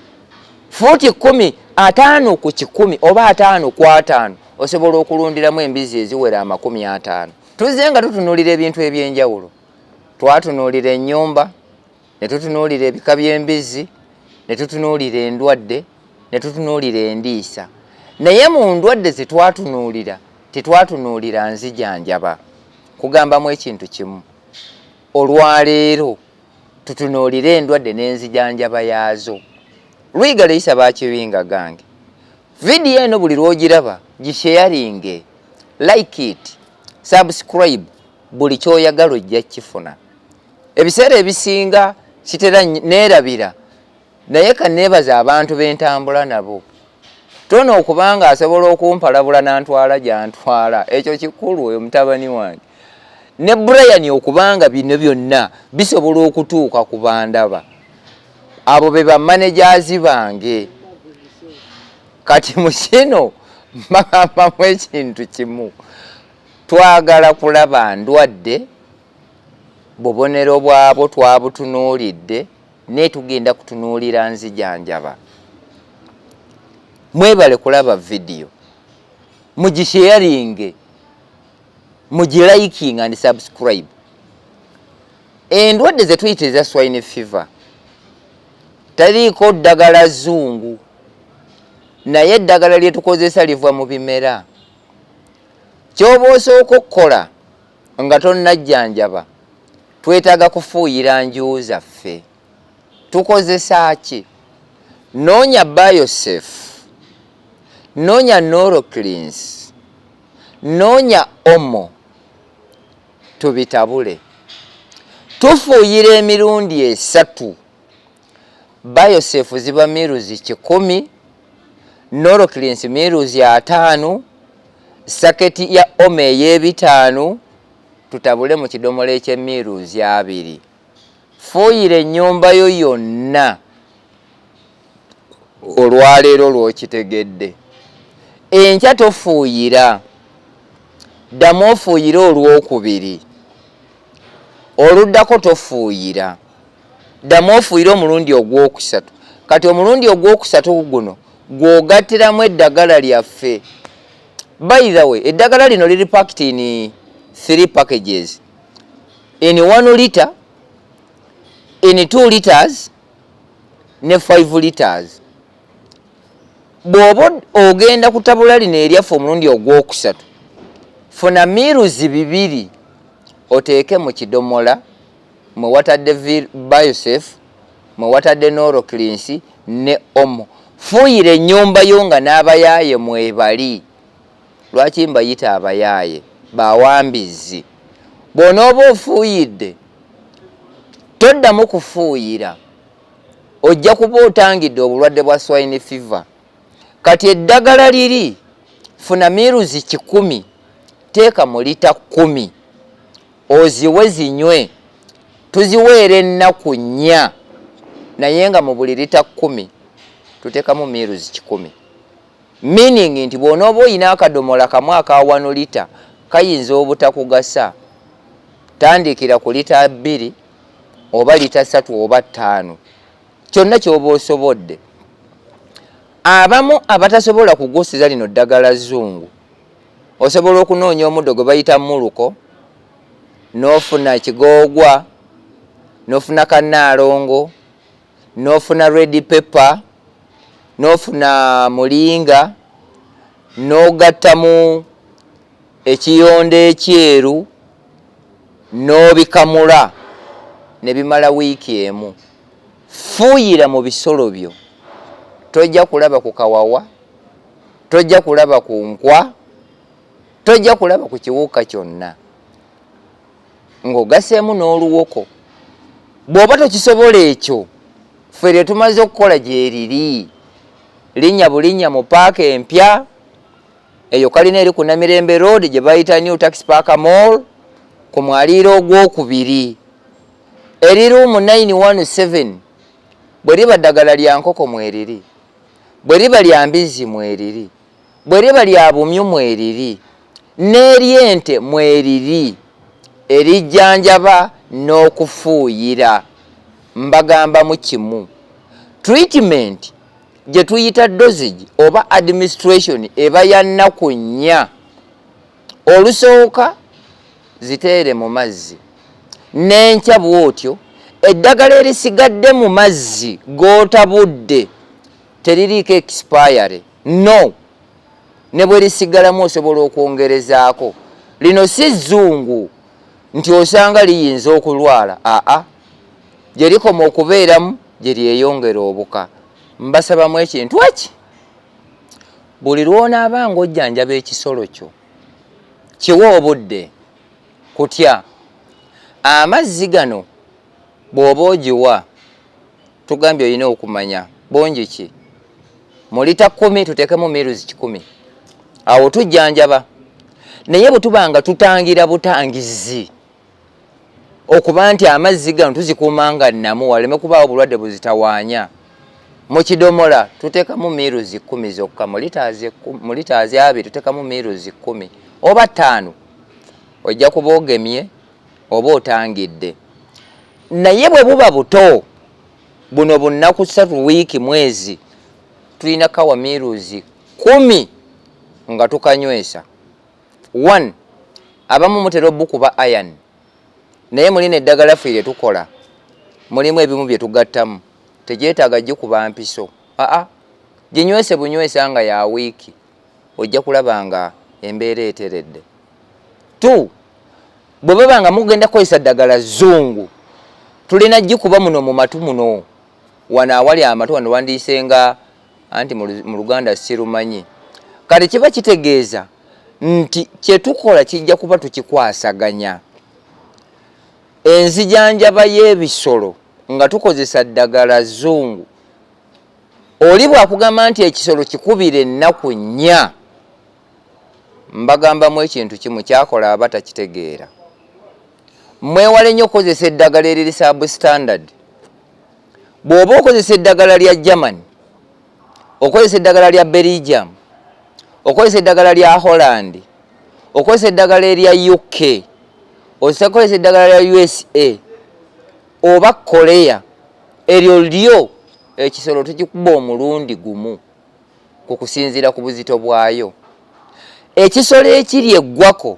Fuuti 10, 50 ku 100 oba 50 ku 50 osobola okulundiramu embizi eziwera 50. Tuzze nga tutunuulira ebintu ebyenjawulo. Twatunuulira ennyumba, ne tutunuulira ebika by'embizzi, ne tutunuulira endwadde, ne tutunuulira endiisa. Naye mu ndwadde ze twatunuulira tetwatunuulira nzijanjaba. Kugambamu ekintu kimu, olwaleero tutunuulire endwadde n'enzijanjaba yaazo. Lwiga leyisa bakiringa gange. Vidiyo eno buli lw'ogiraba gisheyaringe, like it, subscribe, buli kyoyagala ojja kifuna. Ebiseera ebisinga kitera neerabira, naye kaneebaza abantu b'entambula nabo. Tono okubanga asobola okumpalabula nantwala gyantwala, ekyo kikulu. Oyo mutabani wange ne Brian, okubanga bino byonna bisobola okutuuka ku bandaba, abo be bamanagers bange. Kati mu kino mbagambamu ekintu kimu, twagala kulaba ndwadde, bubonero bwabwo twabutunuulidde, naye tugenda kutunuulira nzijanjaba. Mwebale kulaba vidiyo, mugisharinge, mugiliking and subscribe. Endwadde ze tuyita eza swine fever taliiko ddagala zungu, naye eddagala lye tukozesa liva mu bimera. Kyoba osooka okukola nga tonnajjanjaba, Twetaaga kufuuyira nju zaffe. Tukozesa ki? Noonya Biosafe, noonya Norocleans, noonya Omo, tubitabule. Tufuuyira emirundi esatu. Biosafe ziba miruzi 100, Norocleans miruzi 50, saketi ya Omo ey'ebitaano, tutabule mu kidomola eky'emiruzi 20. Fuuyira ennyumba yo yonna olwaleero lw'okitegedde. Enkya tofuuyira, ddamu ofuuyire olwokubiri, oluddako tofuuyira, ddamu ofuuyire omulundi ogwokusatu. Kati omulundi ogwokusatu guno gw'ogattiramu eddagala lyaffe. By the way, eddagala lino liri packed in 3 packages, in 1 liter, in 2 liters ne 5 liters. Bw'oba ogenda kutabula lino eryaffe omulundi ogwokusatu, funa miruzi 2 oteeke mu kidomola mwe watadde Biosafe, mwe watadde Norocleans ne Omo. Fuuyira ennyumba yo nga n'abayaaye mwebali. Lwaki mbayita abayaaye? Bawambizi. Bw'onooba ofuuyidde, toddamu kufuuyira, ojja kuba otangidde obulwadde bwa swine fever. Kati eddagala liri, funa miruzi 100, teeka mu lita 10, oziwe zinywe. Tuziweera ennaku 4, naye nga mu buli lita 10 tuteekamu miruzi 100, meaning nti bw'onooba oyina akadomola kamu aka 1 lita kayinza obutakugasa. Tandikira ku lita 2 oba lita 3 oba 5, kyonna ky'oba osobodde. Abamu abatasobola kugusiza lino ddagala zungu, osobola okunoonya omuddo gwe bayita muluko, n'ofuna kigoogwa, n'ofuna kannaalongo, n'ofuna red pepper, n'ofuna mulinga, n'ogattamu ekiyondo ekyeru, n'obikamula ne bimala wiiki emu. Fuuyira mu bisolo byo, tojja kulaba ku kawawa, tojja kulaba ku nkwa, tojja kulaba ku kiwuka kyonna, ng'ogaseemu n'oluwoko. Bw'oba tokisobola ekyo, ffe lye tumaze okukola gyeriri, linnya bulinnya mu paaka empya eyo kalina eri ku Namirembe Road gye bayita New Taxi Park Mall, ku mwaliiro ogwokubiri, eri room 917. Bwe liba ddagala lya nkoko mweriri, bwe liba lya mbizzi mweriri, bwe liba lya bumyu mweriri, n'eryente mweriri, erijjanjaba n'okufuuyira. Mbagambamu kimu, treatment gye tuyita dosage oba administration eba ya nnaku 4. Olusooka ziteere mu mazzi, n'enkya bw'otyo. Eddagala erisigadde mu mazzi g'otabudde teririiko expiry, no ne bwe lisigalamu osobola okwongerezaako. Lino si zzungu nti osanga liyinza okulwala, aa, gye likoma okubeeramu gye lyeyongera obuka. Mbasabamu ekintu eki, buli lw'onaaba ng'ojjanjaba ekisolo kyo, kiwa obudde kutya amazzi gano. Bw'oba ogiwa, tugambye olina okumanya bungi ki. Mu lita 10 tuteekemu miruzi 100, awo tujjanjaba. Naye bwe tuba nga tutangira butangizi, okuba nti amazzi gano tuzikuuma nga nnamu waleme kubaawo bulwadde buzitawaanya, mu kidomola tuteekamu miruzi 10 zokka, mu litaazi 20 tuteekamu miruzi 10 oba 5, ojja kuba ogemye oba otangidde. Naye bwe buba buto buno bunnaku 3, wiiki, mwezi, tulina kawa miruzi 10 nga tukanywesa. One, abamu mutera obukuba iron, naye mulina eddagala ffe lye tukola, mulimu ebimu bye tugattamu, tegyetaaga gikuba mpiso. Aa, ginywese bunywesa nga ya wiiki, ojja kulaba nga embeera eteredde. Two, Bwe baba nga mugenda kukozesa ddagala zungu, tulina gikuba muno mu matu muno, wano awali amatu wano wandiisenga anti mu Luganda sirumanyi. Kati kiba kitegeeza nti kyetukola kijja kuba tukikwasaganya. Enzijanjaba y'ebisolo nga tukozesa ddagala zungu, oli bw'akugamba nti ekisolo kikubira ennaku 4, mbagambamu ekintu kimu kyakola aba takitegeera. Mwewale nnyo okukozesa eddagala eriri substandard. Bw'oba okozesa eddagala lya Germany, okozesa eddagala lya Belgium, okozesa eddagala lya Holland, okozesa eddagala erya UK, okozesa eddagala lya USA oba Korea, eryo lyo ekisolo tukikuba omulundi gumu ku kusinziira ku buzito bwayo. Ekisolo ekiri eggwako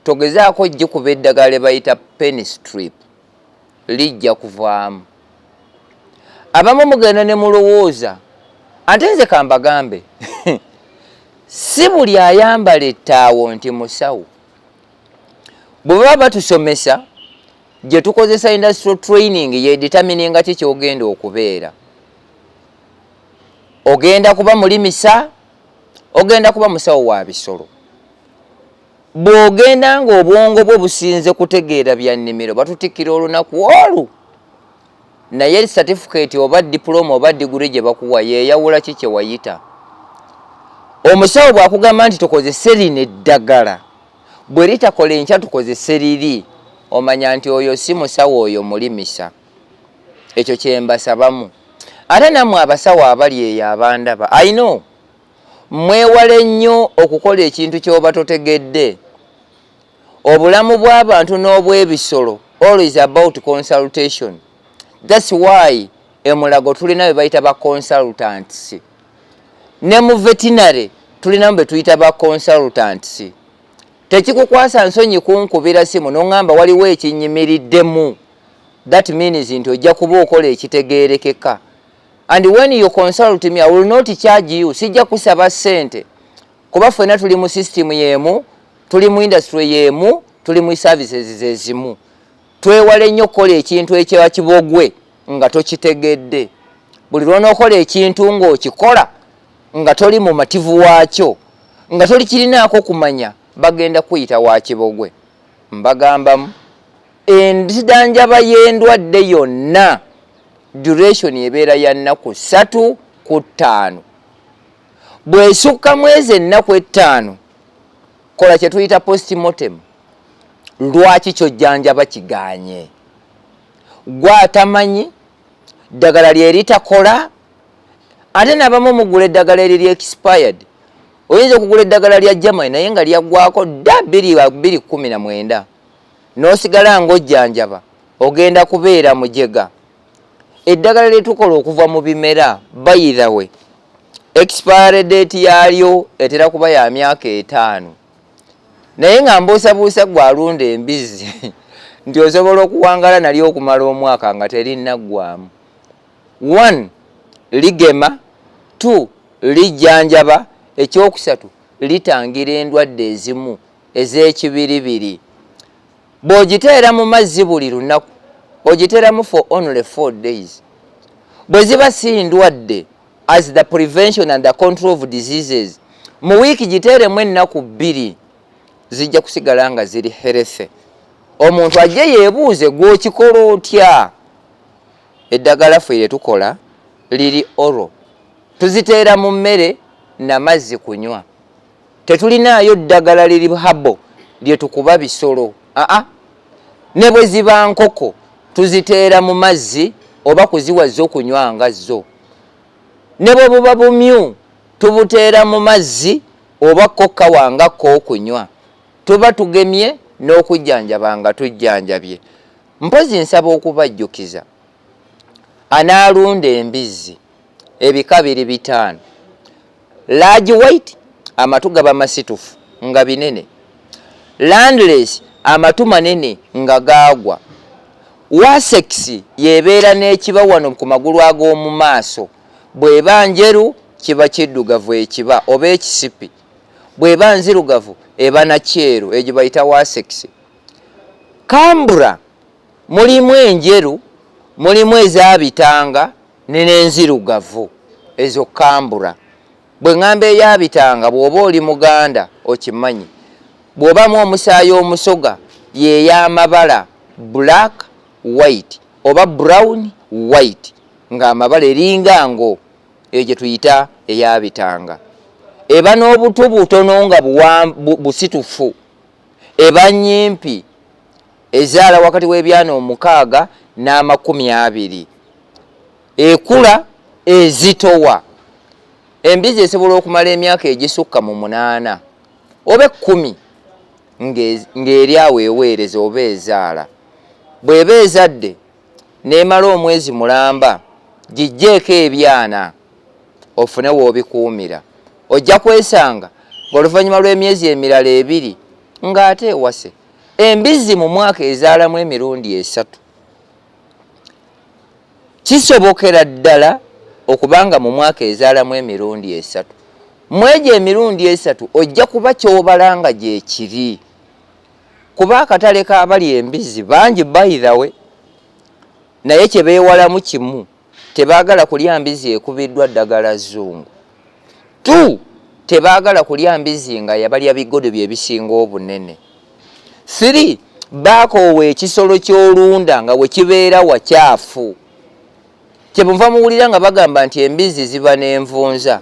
togezaako gikuba eddagala lye bayita penstrip, lijja kuvaamu. Abamu mugenda ne mulowooza, ate nze kambagambe si buli ayambala ettaawo nti musawo. Bwe baba batusomesa gye tukozesa industrial training ye determininga ki ky'ogenda okubeera. Ogenda kuba mulimisa, ogenda kuba musawo wa bisolo. Bw'ogenda ng'obwongo bwo businze kutegeera bya nnimiro, batutikkira olunaku olwo, naye certificate oba diploma oba degree gye bakuwa yeeyawula ki kye wayita. Omusawo bw'akugamba nti tukozese lino eddagala, bwe litakola enkya tukozese liri, omanya nti oyo si musawo, oyo mulimisa. Ekyo kye mbasabamu. Ate nammwe abasawo abali eyo abandaba, I know mwewale nnyo okukola ekintu ky'oba totegedde. Obulamu bw'abantu n'obw'ebisolo always about consultation. That's why emulago tulina be bayita ba consultants, ne mu veterinary tulinamu be tuyita ba consultants. Tekikukwasa nsonyi kunkubira simu n'oŋŋamba waliwo ekinyimiriddemu. That means nti ojja kuba okola ekitegeerekeka. And when you consult me, I will not charge you. Sijja kusaba ssente, kuba ffenna tuli mu system y'emu, tuli mu industry y'emu, tuli mu services zezimu. Twewale nnyo okukola ekintu ekya kibogwe nga tokitegedde. Buli lw'onookola ekintu ng'okikola nga toli mumativu waakyo, nga toli kirinaako kumanya, bagenda kuyita wa kibogwe. Mbagambamu enzijanjaba y'endwadde yonna duration ebeera ya nnaku 3 ku 5. Bw'esukka mwezi ennaku 5, kola kye tuyita postmortem. Lwaki kyojjanjaba kiganye? Gwatamanyi ddagala lye litakola. Ate nabamu mugula eddagala eriri expired. Oyinza okugula eddagala lya Germany naye nga lyaggwako dda 2019, n'osigala ng'ojjanjaba, ogenda kubeera mujega. Eddagala lyetukola okuva mu bimera, by the way, expiry date yaalyo etera kuba ya myaka 5, naye nga mbuusabuusa gwe alunda embizzi nti osobola okuwangala nalyo okumala omwaka nga terinnaggwamu. One, ligema. Two, lijjanjaba. Ekyokusatu, litangira endwadde ezimu ez'ekibiribiri. Bw'ogiteera mu mazzi buli lunaku, ogiteeramu for only 4 days, bwe ziba si ndwadde, as the prevention and the control of diseases, mu wiiki giteeremu ennaku 2, zijja kusigala nga ziri healthy. Omuntu ajje yeebuuze, gw'okikola otya? Eddagala ffe lye tukola liri oral, tuziteera mu mmere namazzi kunywa. Tetulinaayo ddagala liri herbal lye tukuba bisolo. Aa, ne bwe ziba nkoko tuziteera mu mazzi oba kuziwa zo kunywa nga zo. Ne bwe buba bumyu tubuteera mu mazzi oba kokka wanga kookunywa. Tuba tugemye n'okujjanjaba nga tujjanjabye. Mpozi nsaba okubajjukiza, anaalunda embizzi, ebika biri bitaano. Large White, amatu gaba masitufu nga binene. Landrace, amatu manene nga gaagwa. Wessex yebeera n'ekiba wano ku magulu ag'omu maaso, bw'eba njeru kiba kiddugavu ekiba oba ekisipi, bw'eba nzirugavu eba na kyeru, egyo bayita Wessex. Kambura mulimu enjeru, mulimu ezabitanga nenenzirugavu. Ezo kambura bwe ŋŋamba eyabitanga, bw'oba oli Muganda okimanyi, bw'obamu omusaayi Omusoga, yey'amabala black, white oba brown, white, ng'amabala eringa ngo. Eyo gye tuyita eyabitanga. Eba n'obutu butono nga busitufu, eba nyimpi, ezaala wakati w'ebyana 6 n'ال20. Ekula ezitowa. Embizi esobola okumala emyaka egisukka mu 8 oba 10 ng'eri awo eweereza oba ezaala. Bw'eba ezadde n'emala omwezi mulamba, gijjeeko ebyana ofune w'obikuumira. Ojja kwesanga ng'oluvannyuma lw'emyezi emirala 2 ng'ate ewase. Embizi mu mwaka ezaalamu emirundi 3. Kisobokera ddala okubanga mu mwaka ezaalamu emirundi 3. Mu egyo emirundi 3 ojja kuba kyobala nga gyekiri, kuba akatale k'abali embizi bangi bayirawe, naye kye beewalamu kimu: tebaagala kulya mbizi ekubiddwa ddagala zungu tu, tebaagala kulya mbizi nga yabalya bigodo bye bisinga obunene. Three, baakoowa ekisolo ky'olunda nga we kibeera wakyafu. Kyemuva muwulira nga bagamba nti embizi ziba n'envunza.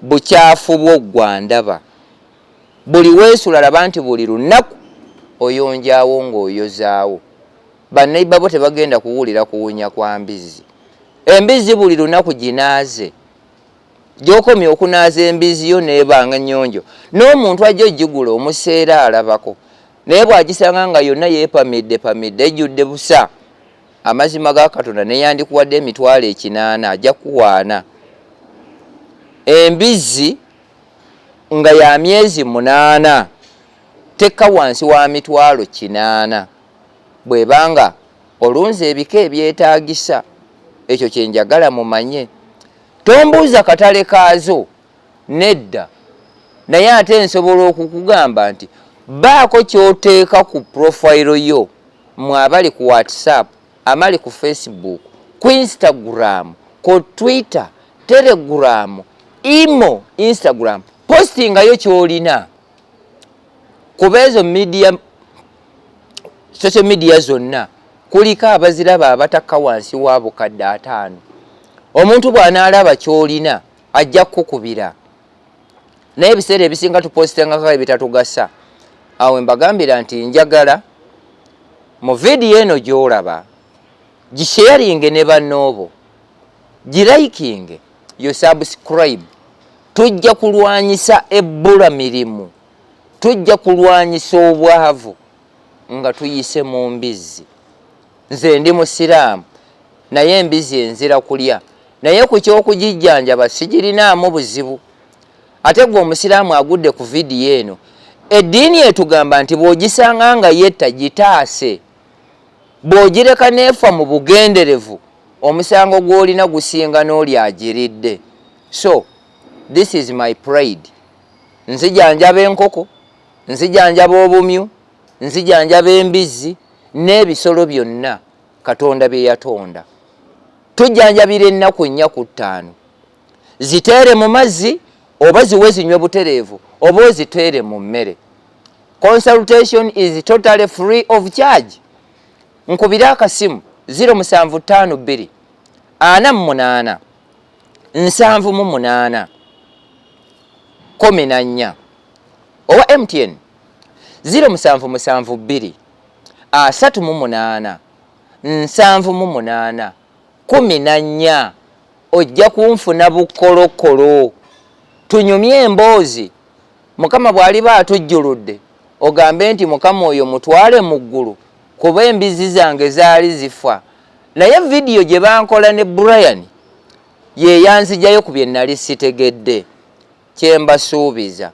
Bukyafu bwo gwandaba buli weesula. Laba nti buli lunaku oyonjaawo ng'oyozaawo. Banneiba bo tebagenda kuwulira kuwunya kwa mbizi. Embizi buli lunaku ginaaze. Gyokomya okunaaza embizi yo neebanga nnyonjo, n'omuntu ajja ogigula omuseera alabako. Naye bw'agisanga nga yonna yeepamidde pamidde, ejjudde busa, amazima ga Katonda, neyandikuwadde 800,000 ajja kuwaana. Embizi nga ya myezi 8 tekka wansi wa 800,000 bw'ebanga olunze ebika ebyetaagisa. Ekyo kyenjagala mumanye. Tombuuza katale kaazo, nedda, naye ate nsobola okukugamba nti baako ky'oteeka ku profile yo. Mwe abali ku WhatsApp, amali ku Facebook, ku Instagram, ku Twitter, Telegram, imo, Instagram, postingayo ky'olina, kuba ezo media, social media zonna kuliko abaziraba abatakka wansi wa 50,000. Omuntu bw'anaalaba ky'olina ajja kukukubira, naye ebiseera ebisinga tupositengako ebitatugasa. Awo mbagambira nti njagala mu vidiyo eno gy'olaba gisharinge ne bannoobo, gilikinge, yo subscribe. Tujja kulwanyisa ebbula mirimu, tujja kulwanyisa obwavu nga tuyise mu mbizzi. Nze ndi Musiraamu, naye embizi enzira kulya, naye ku kyokugijjanjaba sigirinaamu buzibu. Ate gwe Omusiraamu agudde ku vidiyo eno, eddiini etugamba nti bw'ogisanga nga yetta, gitaase. Bw'ogireka neefa mu bugenderevu, omusango gw'olina gusinga n'oli agiridde. So this is my pride. Nzijanjaba enkoko, nzijanjaba obumyu, nzijanjaba embizzi n'ebisolo byonna Katonda bye yatonda. Tujjanjabira ennaku 4 ku 5. Ziteere mu mazzi oba ziwe zinywe butereevu oba oziteere mu mmere. Consultation is totally free of charge. Nkubire akasimu 0752 48 78 14, owa MTN 0772 38 78 14. Ojja kunfuna bukolokolo, tunyumye emboozi. Mukama bw'aliba atujjuludde, ogambe nti Mukama oyo mutwale mu ggulu, kuba embizi zange zaali zifa, naye vidiyo gye bankola ne Brian ye yanzijayo ku bye nali sitegedde. Kyembasuubiza,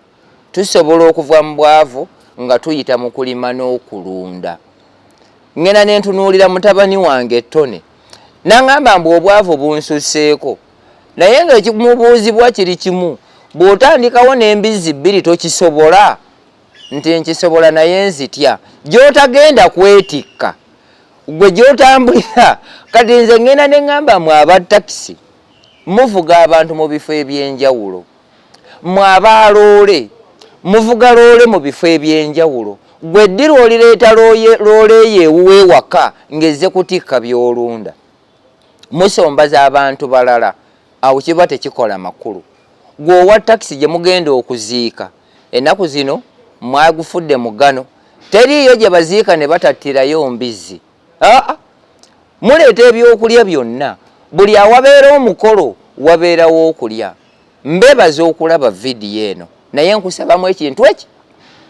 tusobola okuva mu bwavu nga tuyita mu kulima n'okulunda. Ŋŋenda ne ntunuulira mutabani wange Tone, naŋŋamba mbu obwavu bunsuseeko, naye ng'ekimubuuzibwa kiri kimu: bw'otandikawo n'embizzi 2 tokisobola? Nti nkisobola, naye nzitya gy'otagenda kwetikka, gwe gy'otambulira. Kati nze ŋŋenda ne ŋŋamba, mwe aba takisi muvuga abantu mu bifo ebyenjawulo, mwe aba loole muvuga loole mu bifo ebyenjawulo, gwe ddi lw'olireeta loole eyo ewuwe ewaka ng'ezze kutikka by'olunda? Musombaza abantu balala, awo kiba tekikola makulu. Gwe owa takisi gye mugenda okuziika, ennaku zino mwagufudde mugano, teriiyo gye baziika ne batattirayo mbizzi. Aa, muleeta ebyokulya byonna. Buli awabeera omukolo wabeerawo okulya. Mbebaza okulaba vidiyo eno, naye nkusabamu ekintu eki: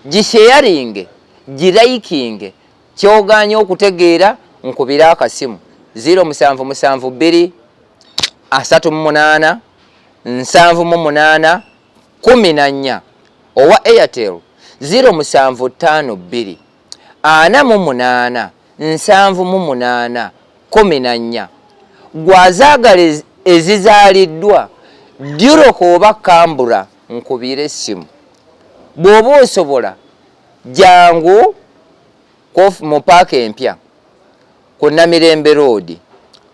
gisharinge, gilikinge. Kyoganya okutegeera, nkubira akasimu 0772 38 78 14. Owa Airtel 0752 48 78 14. Gwazaagala ezizaaliddwa Duroc oba Camborough, nkubira essimu. Bw'oba osobola, jangu mu paaka empya ku Namirembe Road,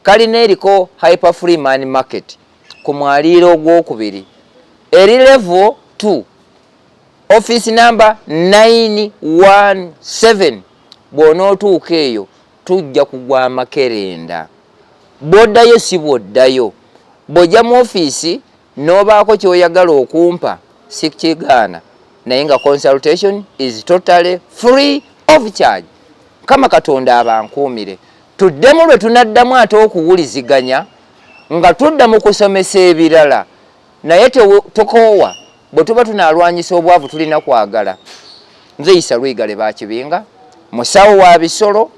kalina eriko Hyper Freeman Market ku mwaliiro ogwokubiri, eri level 2, office number 917. Bw'onootuuka eyo tujja kugwa amakerenda. Bw'oddayo, si bw'oddayo, bw'ojja mu ofiisi n'obaako ky'oyagala okumpa, sikigaana, naye nga consultation is totally free of charge. Kama Katonda abankuumire. Tuddemu lwe tunaddamu ate okuwuliziganya nga tudda mu kusomesa ebirala, naye tokoowa. Bwe tuba tunaalwanyisa obwavu, tulina kwagala. Nze Isa Lwigale Bakibinga, musawo wa bisolo.